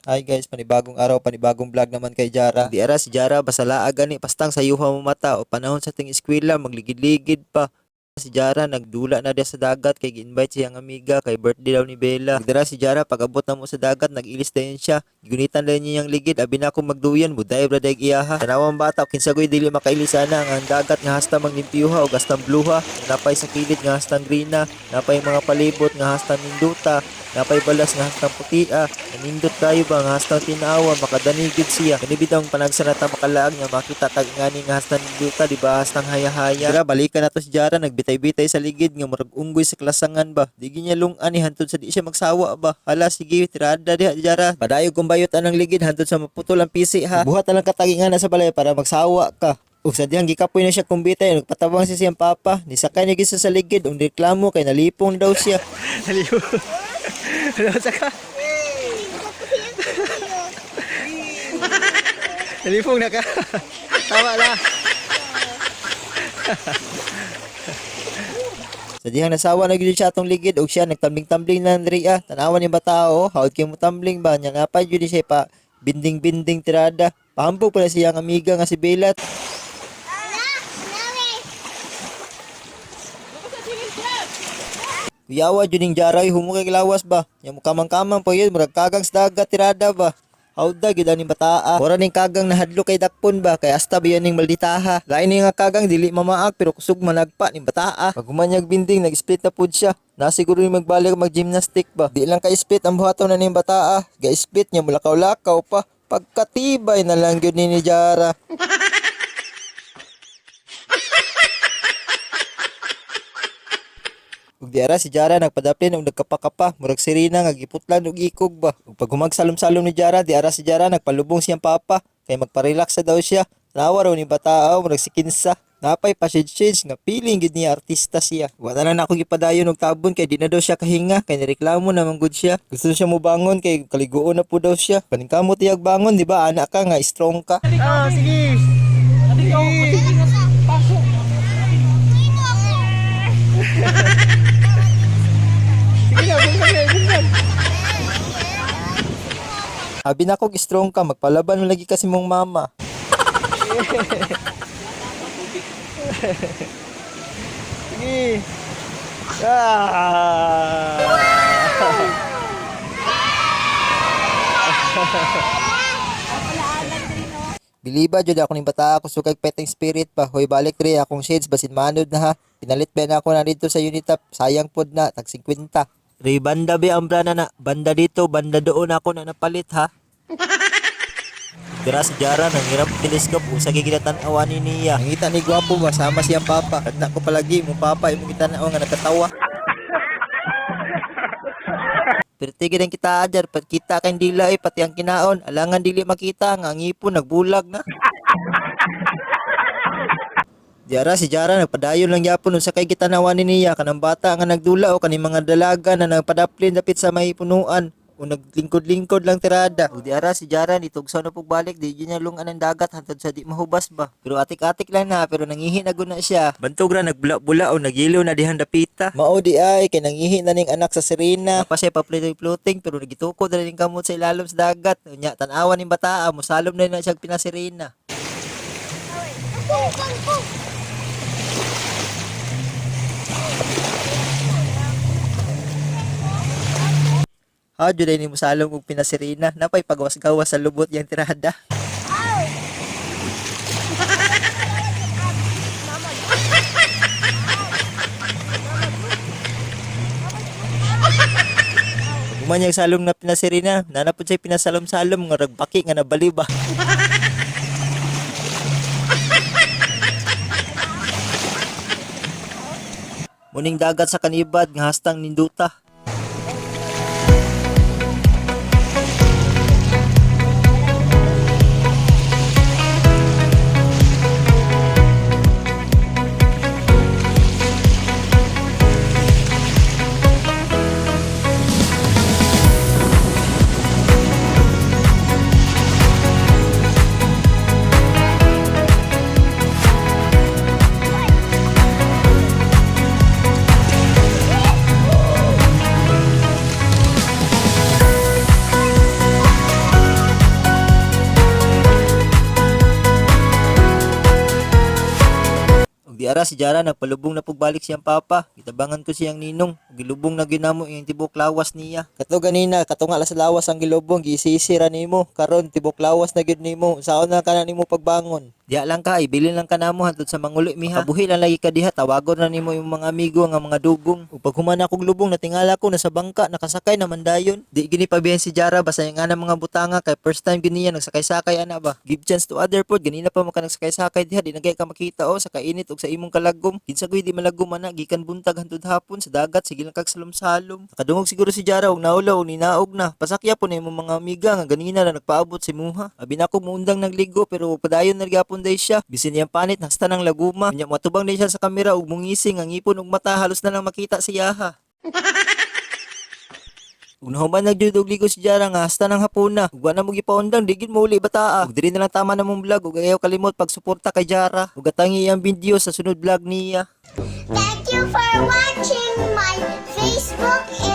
Hi guys, panibagong araw, panibagong vlog naman kay Jara. Di ara si Jara basalaa gani pastang sayuha mo mata o panahon sa ting eskwela magligid-ligid pa. Si Jara nagdula na diya sa dagat kay gi-invite siyang amiga kay birthday daw ni Bella. Nagdara si Jara pag-abot na mo sa dagat, nag-ilis dayon siya. Gigunitan dayon niya iyang ligid, abi na akong magduyan, buday ra dayag iyaha. Tanawang bata kinsa goy dili makailis ana nga ang dagat nga hasta maglimpyuha o hastang bluha, napay sa kilid nga hastang greena, napay mga palibot nga hastang ninduta, napay balas nga hastang putia. Nanindot kayo ba nga hastang tinaawa makadanigid siya. Kani bitawng panagsa na ta makalaag nga makita tag ngani nga hastang ninduta, di ba hastang haya-haya. Tara, balikan nato si Jara nagbitay-bitay sa ligid nga murag unggoy sa klasangan ba. Di niya lungan ni hantod sa di siya magsawa ba. Hala, sige, tirada diha, Jara. Padayog kung bayot anang ligid hantod sa maputol ang pisi ha. Buhat na lang katagi nga na sa balay para magsawa ka. Ug sa dihang gikapoy na siya kumbitay, nagpatabang siya siyang papa. Nisakay niya gyud siya sa ligid ug reklamo kay nalipong daw siya. Naliw. Ano sa ka? Nalipong na ka. Tama na. Sa dihang nasawa na gyud siya atong ligid ug siya nagtambling-tambling na Andrea. Tanawan ni bata oh, hawd kay mo tumbling ba nya napay gyud siya pa binding-binding tirada. Pahambog pala siya ang amiga nga si Bella. Kuyawa jud ning Jaray humukay lawas ba. Nya mo kamang-kamang pa yun, murag kagang sa dagat tirada ba. Hawda gyud ani bataa. Mura ning kagang nahadlo kay dakpon ba kay hasta ba ning malditaha. Lain ni nga kagang dili mamaak pero kusog managpa ning bataa. Pag humanyag binding nag-split na pud siya. Na siguro yung magbalik mag-gymnastic ba. Di lang kay split ang buhaton na ning bataa. Ga-split niya mulakaw-lakaw pa. Pagkatibay na lang gyud ni Jara. Ug di ara si Jara nagpadaplin og nagkapakapa, murag sirena nga giputlan og ikog ba. Ug pag humagsalom-salom ni Jara, di ara si Jara nagpalubong siyang papa kay magpa-relax sa daw siya. Nawa raw ni bata murag si kinsa. Napay pa shades nga feeling gid niya artista siya. Wala na nako gipadayon og tabon kay di na daw siya kahinga kay nireklamo na man gud siya. Gusto siya mobangon kay kaliguon na po daw siya. Paningkamot iyag bangon, di ba? Anak ka nga strong ka. Ah, sige. Sige. Sige na, bungkag na, bungkag. Abi na kog strong ka, magpalaban mo lagi kasi mong mama. Sige. Ah. Biliba jud ako ning bata ako sukag peteng spirit pa. Hoy, balik re akong shades basin manod na ha. Pinalit ba na ako na dito sa Unitap. Sayang pod na tag 50. Re banda be ang brana na. Banda dito, banda doon ako na napalit ha. Dira si Jara nang hirap telescope usa gyud ginatan-awan ni niya. Nangita ni gwapo ba sama siyang papa. Tagna ko palagi mo papa imong gitanaw nga nagkatawa. Pero tigil ang kita ajar, pat kita kay dila eh, pati ang kinaon, alangan dili makita, nga ang ngipon nagbulag na. Diara si Jara nagpadayon lang yapon unsa kay gitanawan ni niya kanang bata nga nagdula o kaning mga dalaga na nagpadaplin dapit sa may punuan o naglingkod-lingkod lang tirada. O diara si Jara nitugsaw na pagbalik, di jud niya lungan ang dagat hantod sa di mahubas ba. Pero atik-atik lang na pero nangihi na gud na siya. Bantog ra nagbula-bula o nagyelo na dihang dapita. Mao di ay kay nangihi na ning anak sa Serena. Pa siya pa-floating pero nagitukod ra ning kamot sa ilalom sa dagat. Unya tan-awan ning bataa mosalom na na siya pinasirena. Ha, jud ay ni mosalom og pinasirena. Napay pagawas-gawas sa lubot yang tirada. Pag salom na pinasirena, nanapod siya pinasalom-salom nga ragbaki nga nabali ba. Muning dagat sa kanibad nga hastang ninduta. Di ara si Jara nagpalubong na pagbalik siyang papa. Gitabangan ko siyang ninong. Gilubong na ginamo iyang tibok lawas niya. Kato ganina, kato nga sa lawas ang gilubong, giisisi ra nimo. Karon tibok lawas na gyud nimo. Unsaon na kana nimo pagbangon? Diha lang ka, ibilin lang ka namo hantod sa manguli miha. Makabuhi lang lagi ka diha, tawagon na nimo imong mga amigo nga mga dugong. Ug pag human akong lubong, natingala ko nasa bangka, nakasakay na man dayon. Di gini pabihan si Jara basta yung nga mga butanga kay first time gini niya nagsakay-sakay ana ba. Give chance to other pod, ganina pa man ka nagsakay-sakay diha, di na ka makita oh sa kainit ug sa imong kalagom. Kinsa koy di malagom ana gikan buntag hantod hapon sa dagat, sige lang kag salom-salom. Nakadungog siguro si Jara og naulaw og ninaog na. Pasakya po na imong mga amiga nga ganina na nagpaabot si muha. Abi na ko muundang nagligo pero padayon na gyapon day siya. Bisin niyang panit hasta nang laguma. Unya matubang din siya sa kamera ug mungising ang ngipon ug mata halos na lang makita siya ha. Ug nahuman nagyud og ligo si Jara nga hasta nang hapuna. Ug wa na mo gipaundang, di gyud mo uli bataa. Ug diri na lang tama na mong vlog ug ayaw kalimot pagsuporta kay Jara. Ug atangi iyang video sa sunod vlog niya. Thank you for watching my Facebook.